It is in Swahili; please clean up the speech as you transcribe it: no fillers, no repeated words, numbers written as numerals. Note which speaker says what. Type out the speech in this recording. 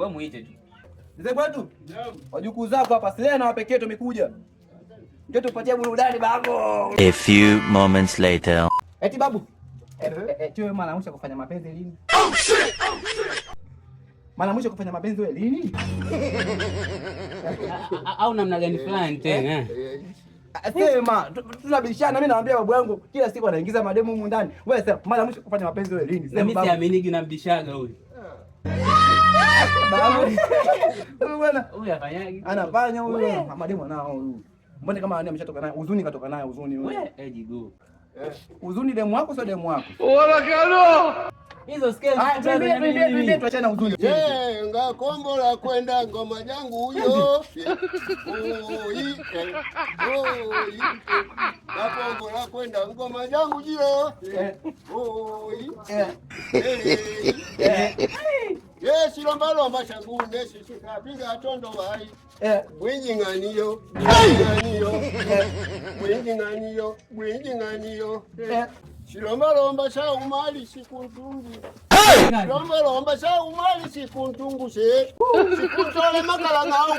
Speaker 1: Wewe muite tu.
Speaker 2: Mzee kwetu. Wajukuu zako hapa Silea na wapekee tumekuja. Njoo tupatie burudani babu.
Speaker 3: A few moments later.
Speaker 2: Eti babu. Wewe mara mwisho kufanya mapenzi lini? Mara mwisho kufanya mapenzi wewe lini?
Speaker 1: Au namna gani fulani tena?
Speaker 2: Sema, tunabishana, mimi naambia babu yangu kila siku anaingiza mademu humu ndani. Wewe sema mara mwisho kufanya mapenzi wewe lini?
Speaker 1: Na
Speaker 2: Sema
Speaker 1: mimi
Speaker 2: babu.
Speaker 1: siaminiki nambishaga huyu.
Speaker 2: Babu. Huyu bwana
Speaker 1: Huyu afanyagi.
Speaker 2: anafanya huyu mademu anao huyu. Mbona kama nani ameshatoka naye? Huzuni katoka naye huzuni huyu.
Speaker 1: We, jigo.
Speaker 2: Huzuni demu wako sio demu wako?
Speaker 1: Hizo scale.
Speaker 2: Haya, tuimbie, tuimbie, tuimbie tuachane na huzuni.
Speaker 4: Jenga kombo la kwenda ngoma jangu huyo. Oi, oi. Kombo la kwenda ngoma jangu jio. Oi. Yes, lomba lomba shangu sisi kapiga tondo vai. Bwinjinganiyo, bwinjinganiyo, bwinjinganiyo, bwinjinganiyo. Shilomba lomba sha umali sikuntungu. Shilomba lomba sha umali sikuntungu se. Sikuntole makala ngao.